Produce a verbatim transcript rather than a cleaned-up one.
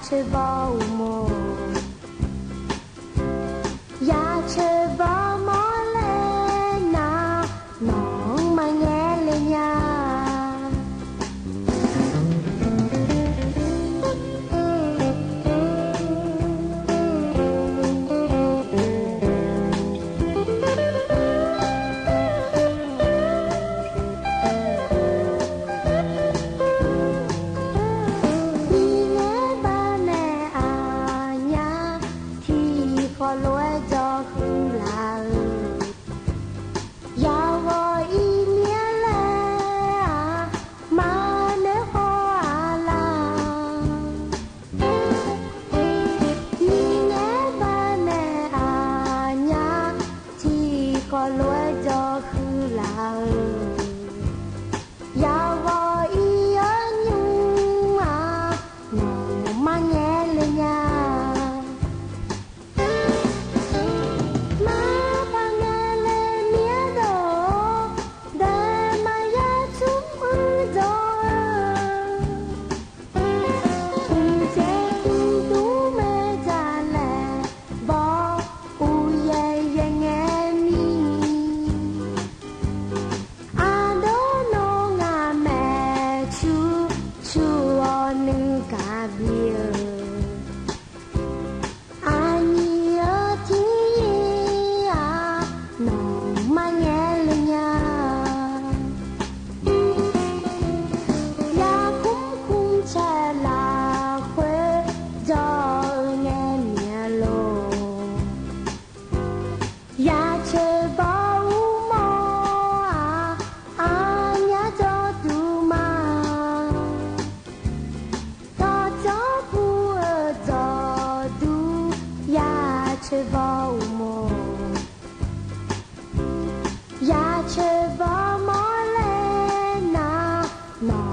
coeqbaw uqmov, ya coeqbaw mawrlae nar, nawq-anr maqngaeq le nya. Nyiq ngaer bawnae aqnyar tiqkhawf lof-aer jawr huiq laf-eu, yawqghaq iqmyan laer-aq, maqnoeq khawf-a lar. Nyiq ngaer bawnae aqnyar tiqkhawf lof-aer jawr huiq laf-eu, yawqghaq iq-eu nymr-aq, nawq maqngaeq le nya. Maqpaq ngaeq le mir-aer dawq-awr, deuq maqyar tsur-anr jawr-eu, mqtaeq mqdur mae jaqlaeq, bawr uqyaer yaer ngae mir. Aqdawr nawr ngaq maeq cur cur-awr nuigaq bi-eu, aqnyiq-eu tiq ir-aq, nawq maqngaeq le nya. Yarkmr kmr cae lafkhoer jawr-eu ngae myav lor. Ya coeqbaw uqmov-aq, aqnyar jawrduq ma. Dawqdzawr puq-eu dzawqdur, ya coeqbaw uqmov, ya coeqbaw mawrlae nar, nawq